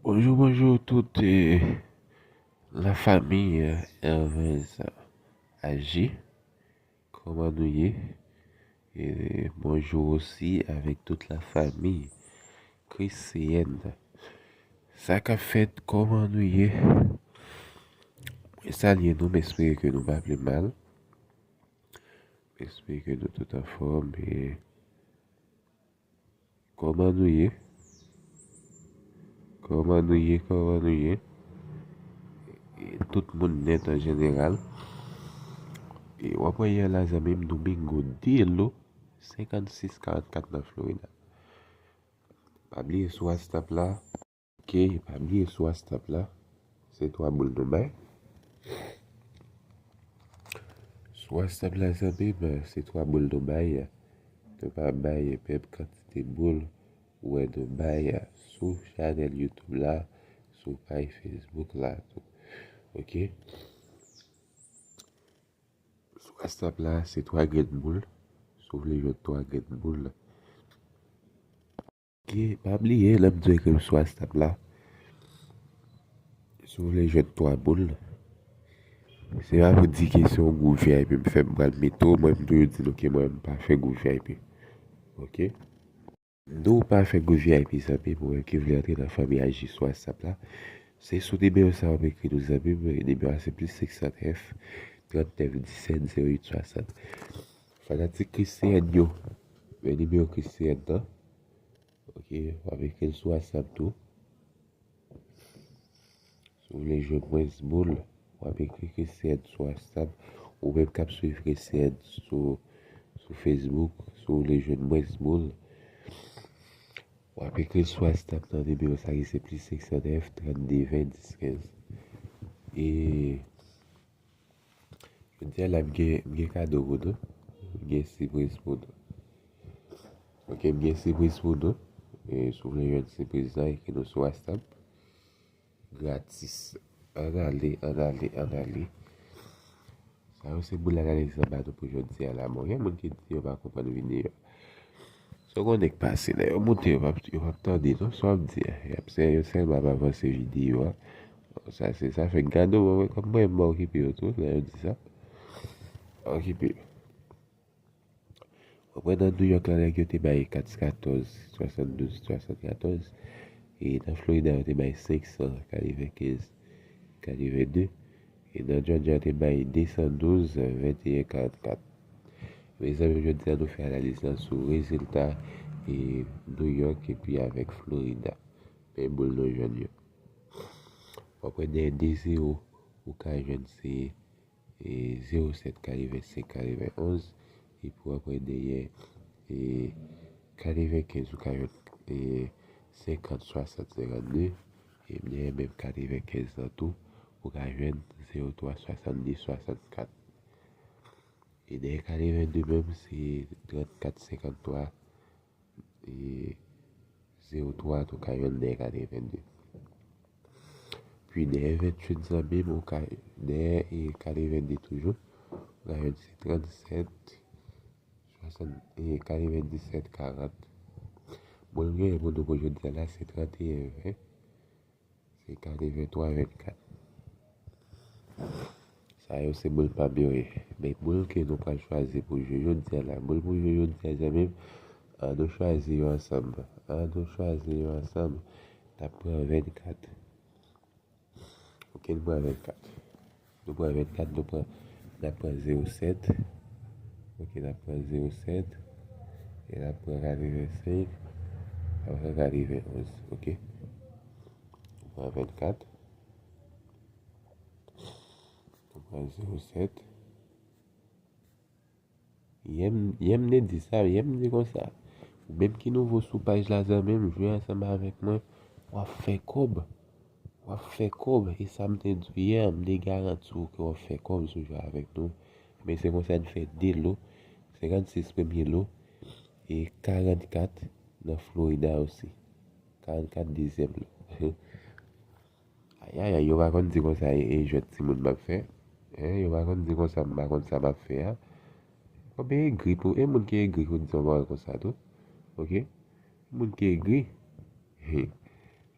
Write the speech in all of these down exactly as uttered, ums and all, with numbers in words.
Bonjou, bonjou tout eh, la fami eh, Hervez Agi. Kòman nou ye? Eh, bonjou osi avèk tout la fami Christienne. Sa k ap fèt, kòman nou ye? Mwen salye nou, m espere ke nou pa pi mal. M espere ke nou tout anfòm. E kòman nou ye? Kòman nou ye? Kòman nou ye? E tout moun nèt an jeneral. E w ap wè yè la, zanmi m, Domingo Delo, senkannsis karannkat nan Florida. Pa bliye sou WhatsApp la. Ok, pa bliye sou WhatsApp la, se twa boul nou bay. Sou WhatsApp la, zanmi m, se twa boul nou bay. Nou pa bay menm kantite boul ou wè nou bay sou chanèl YouTube la, sou paj Facebook la tou. Ok? Sou WhatsApp la, se twa grenn boul. Si w vle jwenn twa grenn boul, Ok, pa bliye, lè m di w ekri m sou WhatsApp la, si w vle jwenn twa boul, se pa pou di ke se yon gwoup V I P m fè m pral mete w, mwen m toujou di nou ke mwen m pa fè gwoup V I P. Ok? Nou pa fè gwoup V I P, zanmi m, ou menm ki vle antre nan fanmi Agi sou WhatsApp la, se sou nimewo sa w ap ekri nou, zanmi m, nimewo a se plis senk san nèf, trannèf disèt, zewo uit swasant. Fanatik Christienne yo, men nimewo Christienne nan. Ok, w ap ekri l sou WhatsApp tou. Si w vle jwenn mwens boul, w ap ekri Christienne sou WhatsApp. Ou menm k ap swiv Christienne sou, sou Facebook, si w vle jwenn mwens boul, w ap ekri l sou WhatsApp nan nimewo sa ki se plis senk san nèf, trannde ven, dis kenz. E Jodi a la, m gen, m gen kado pou nou. M gen sipriz pou nou. Ok, m gen sipriz pou nou. E si w vle jwenn sipriz la, ekri nou sou WhatsApp. Gratis. Ann ale, ann ale, ann ale. Sa yo se boul analiz anba nou pou jodi a la. Bon, gen moun ki di yo pa konprann videyo. Sa w konnen k pase la, yo moute, yo p ap, yo p ap tande non, sa w ap di a. Y ap sè, yo sèlman ap avanse videyo a. Sa se sa, fèk gade w wè kòm mwen m okipe yo tou lè yo di sa. Okipe yo. W ap wè nan New York la, nèg yo te bay kat katòz, swasanndouz, swasannkatòz. E nan Florida, yo te bay senk san katrevenkenz, katrevenndez. E nan Georgia, yo te bay de san douz, venteyen, karannkat. Mezanmi, jodi a nou fè analiz lan sou rezilta e New York epi avèk Florida. Men boul nou jwenn yo. W ap wè dèyè de zewo, ou ka jwenn se e zewo sèt, katrevensenk, katrevenonz, epi w ap wè dèyè e katrevenkenz, ou ka jwenn e senkant, swasant, senkannde, e dèyè menm katrevenkenz lan tou, ou ka jwenn zewo twa, swasanndis, swasannkat. E dèyè katrevennde menm, se trannkat, senkanntwa, e zewo twa tou ka jwenn dèyè katrevennde. Pi dèyè venntuit, zanmi m, ou ka, dèyè e katrevennde toujou, ou ka jwenn se trannsèt, swasann, e katrevenndisèt, karant. Bon, l genyen pou nou pou jodi a la, se tranteyen, ven. Se katrevenntwa, vennkat. Sa yo se boul pa m yo ye. Men boul ke nou pral chwazi pou jwe jodi a la. Boul pou jwe jodi a, zanmi m, an nou chwazi yo ansanm. An nou chwazi yo ansanm. N ap pran vennkat. Ok, nou pran vennkat. Nou pran vennkat, nou pran, n ap pran zewo sèt. Ok, n ap pran zewo sèt. E n ap pran katrevensenk. N ap pran katrevenonz. Ok. Nou pran vennkat. Nou pran zewo sèt. Yè m, yè m te di sa, yè m di konsa. Ou menm ki nouvo sou paj la, zanmi m, jwe ansanm avèk mwen. W ap fè kòb. W ap fè kòb. E sa m te di w yè, m te garanti w ke w ap fè kòb si w jwe avèk nou. Men se konsa n fè de lo. Senkannsis premye lo. E karannkat nan Florida osi. Karannkat dezyèm lo. Ayayay, yo pa konn di konsa e, e jwèt timoun m ap fè. Hein, yo pa konn di konsa m pa konn sa m ap fè a. Konbyen egri pou, e moun ki egri pou di yon bagay konsa tou. Ok? Moun ki egri. He.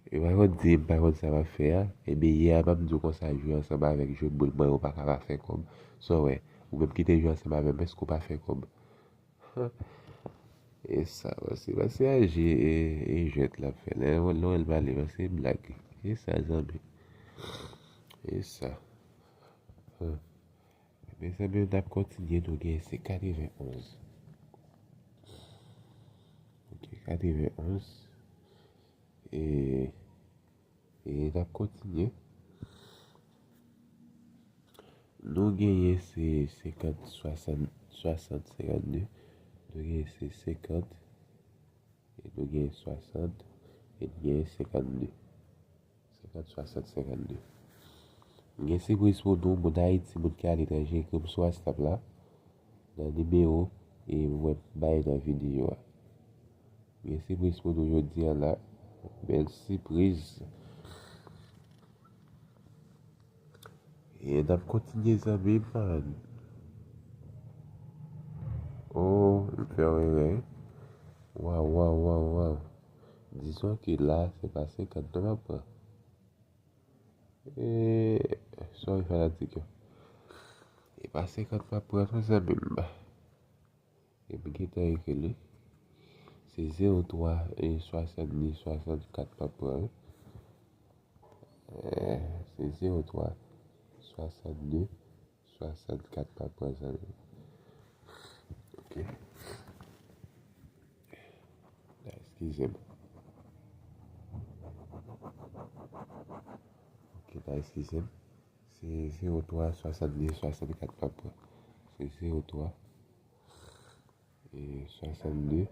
Yo pa konn di m pa konn sa m ap fè a. Ebyen, yè a, m ap di w konsa, jwe ansanm avèk jwe boul mwen, ou pa ka pa fè kòb. Sa w wè, ou menm ki te jwe ansanm avè m, èske w pa fè kòb? E sa, pase, pase a je e, e jwèt l ap fè. Lè, lè w wè l pale, pase blag. E sa, zanmi. E sa. Mezanmi, n ap kontinye, nou gen se katrevenn onz. Ok, katrevenn onz. E, e n ap kontinye. Nou genyen se senkant, swasant, swasant, senkannde. Nou genyen se senkant. E nou gen swasant, e nou gen senkannde. Senkant, swasant, senkannde. M gen sipriz pou nou, moun Ayiti, moun ki aletranje, ekri m sou WhatsApp la, nan nimewo e mwen bay nan videyo a. M gen sipriz pou nou jodi a la. Bèl sipriz. E n ap kontinye, zanmi m, man. Oh, m fè yon erè wi. Waw, waw, waw, waw. Dizon ke la, se pa senkant non m ap pran. E, sorry, fanatik yo. E pa senkant m ap pran non, zanmi m. E m gentan ekri li. Se zewo twa e swasannde swasannkat m ap pran wi. Eh, se zewo twa swasannde swasannkat m ap pran, zanmi. Ok. Eskize m. Ok, la, eskize m. Se zewo twa swasannde swasannkat m ap pran. Se zewo twa e swasannde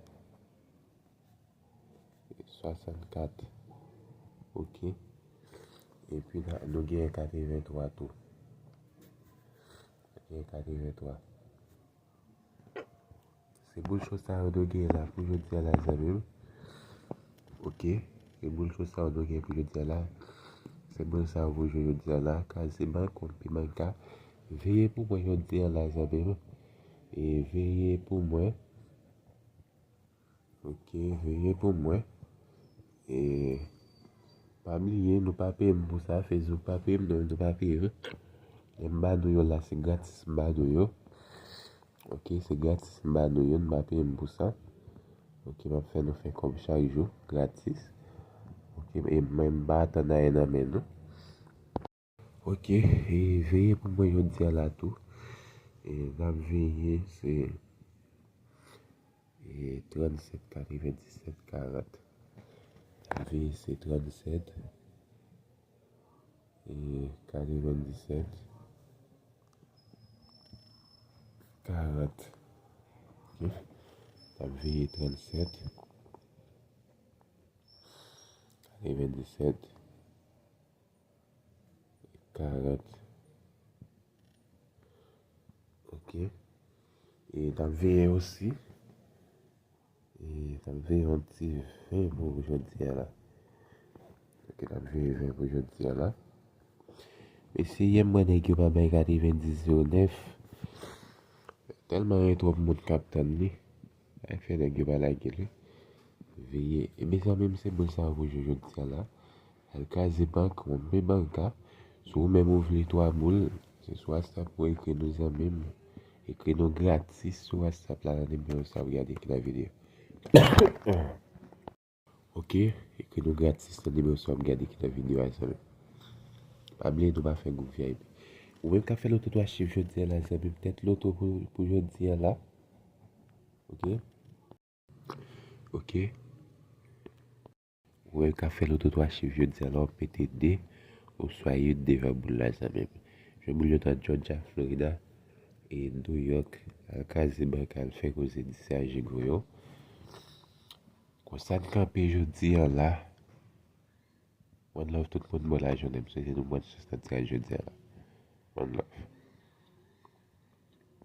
swasannkat. Ok. Epi la, nou gen katreventwa tou. Nou gen katreventwa. Se boul cho sa yo nou gen la pou jodi a la, zanmi m. Ok. Se boul cho sa yo nou gen pou jodi a la. Se boul sa yo pou jwe jodi a la. Kazebank kont Pimanka. Veye pou mwen jodi a la, zanmi m. E veye pou mwen. Ok, veye pou mwen. E pa bliye, nou pa peye m pou sa, Facebook pa peye m, nou, nou pa peye m. Lè m ba nou yo la, se gratis m ba nou yo. Ok, se gratis m ba nou yo, nou pa peye m pou sa. Ok, m ap fè nou fè kòb chak jou, gratis. Ok, e mwen m pa atann ayen nan men nou. Ok, e veye pou mwen jodi a la tou. E n ap veye, se e trannsèt, katrevenndisèt, karant. N ap veye, se trannsèt, e katrevenndisèt, karant. Ok. N ap veye trannsèt, katrevenndisèt, karant. Ok. E n ap veye osi. E n ap veye yon ti ven pou jodi a la. Ok, n ap veye ven pou jodi a la. Mesye, yè m wè nèg yo pa bay katrevenndis zewo nèf. Tèlman gen twòp moun k ap tann li. Sa fè nèg yo pa lage li. Veye. E mezanmi, se boul sa yo pou jwe jodi a la. Al kraze bank, Pimanka. Si w menm ou vle twa boul, se sou WhatsApp ou ekri nou, zanmi m. Ekri nou gratis sou WhatsApp la nan nimewo sa w ap gade ki nan videyo. Ok, ekri nou gratis nan nimewo sa w ap gade ki nan videyo a, zanmi m. Pa bliye nou pa fè gwoup V I P. Ou menm k ap fè loto twa chif jodi a la, zanmi m, tèt loto pou, pou jodi a la. Ok. Ok. Ou menm k ap fè loto twa chif jodi a la, w ap mete de oswa uit devan boul la, zanmi m. Jwe boul yo nan Georgia, Florida, e New York, al kraze bank, al fè koze, di se a Jigo yo. Konsa n kanpe jodi a la. One love tout moun, bon lajounen, m swete nou bòn chans nan tiraj jodi a la. One love.